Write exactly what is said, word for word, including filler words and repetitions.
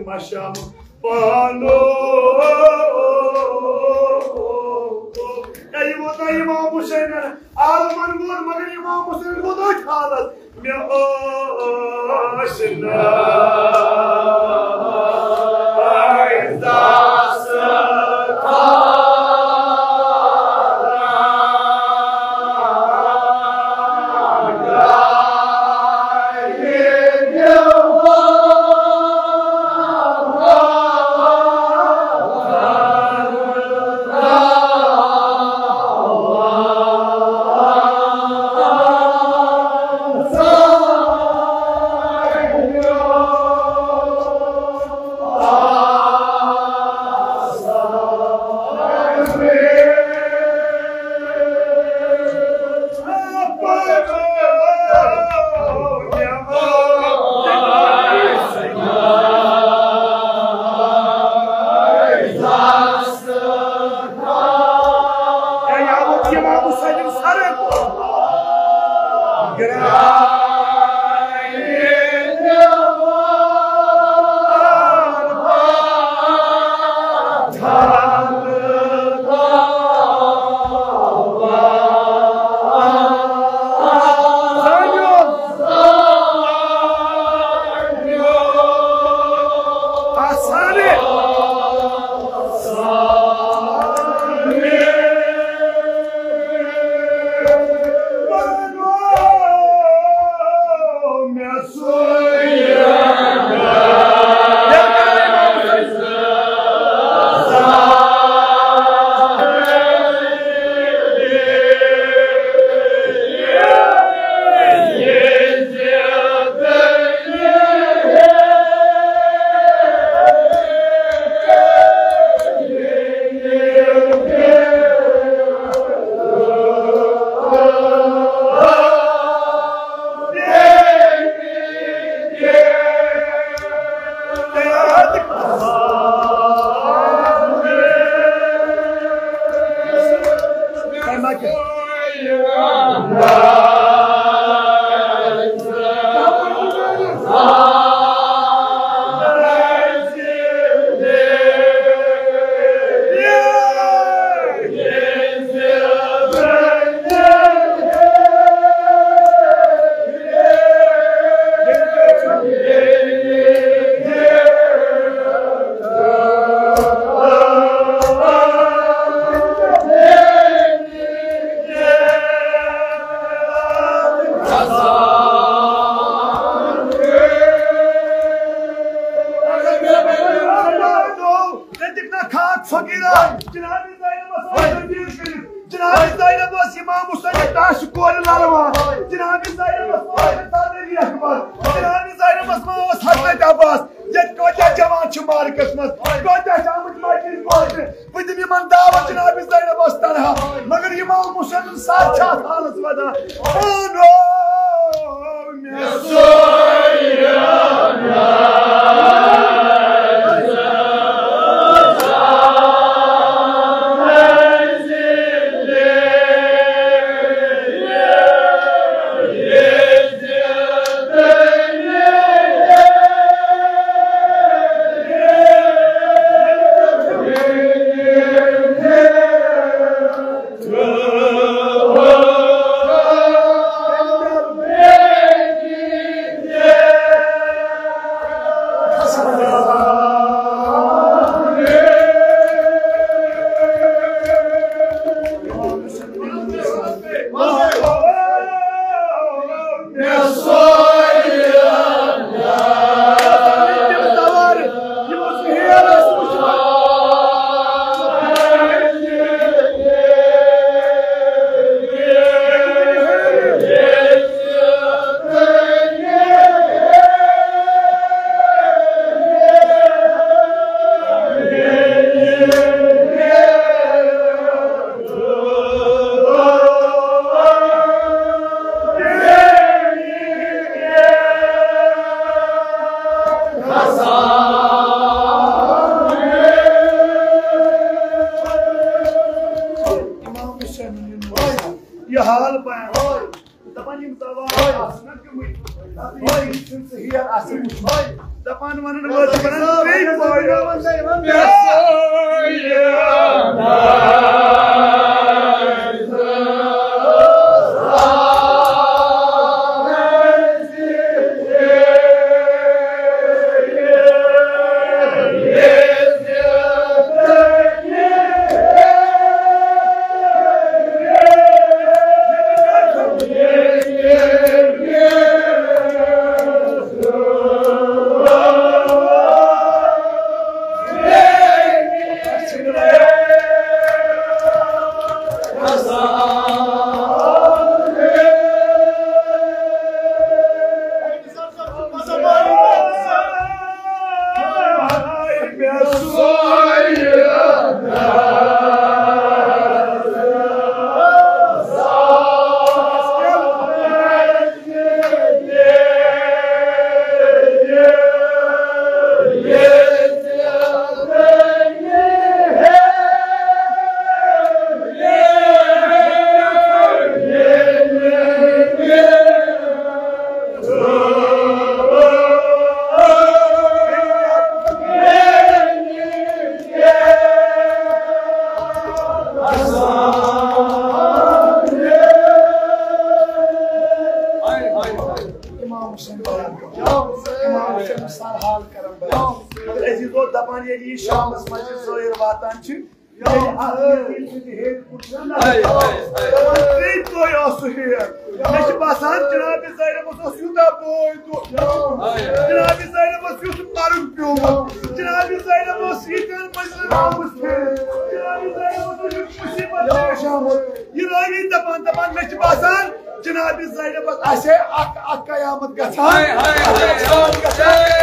مشام پانو۔ A, یہِ ووت نہ امام حسینن عالمن ووت، مگر امام حسینن ووت أتھۍ حالس۔ مےٚ ٲس نہٕ احساس۔ جناب زینب ٲس امام حسین دَچھِ کورِ لَلوان۔ جناب زینب ٲس مٲلِس صدر اکبر۔ جناب زینب ٲس مٲلِس حضرت عباس۔ ییٚتہِ کۭتیٛاہ جوان چھِ مارکس منٛز، کۭتیٛاہ چھِ آمٕتۍ مجلس بوزنہِ۔ بہٕ دِمہٕ یِمن دعوت، جناب زینب ٲس تنہا، مگر امام حسین سر چھِ اتھ حالس ودان۔ او نو، مےٚ دپان یِم سوال آسن نہ گٔمٕتۍ، دپان یِم چھِنہٕ ژٕ ہیر اَصٕل وٕچھمُت۔ دپان وَنان وٲتۍ وَنان بیٚیہِ پٲرِو۔ امام حسین بیان کران، امام حسین سرحال کران بیان۔ مگر عزیزو، دپان ییٚلہِ یہِ شامس مسجد ظٲہر واتان چھِ، ییٚلہِ اتھ یزید سٕنٛدِ ہیٚرِ کُن چھُ نہ، دپان تُہۍ ٲسِو ہیر۔ مےٚ چھُ باسان جناب زینبس اوس یوٗتاہ بوے دۄہ۔ جناب زینبس یُتھ مرُن پیومُت۔ جناب زینب اوس ییٖتٮ۪ن مجلسن آمُت پھیرِتھ۔ جناب زینبس اوس یُتھ مصیبت پیش آمُت۔ یہِ رٲوی دپان، دپان مےٚ چھُ باسان جناب زینبس آسہِ ہے اکھ، اکھ قیامت گژھان۔ ہاے، ہاے، ہاے۔ اکھ قیامت گژھان۔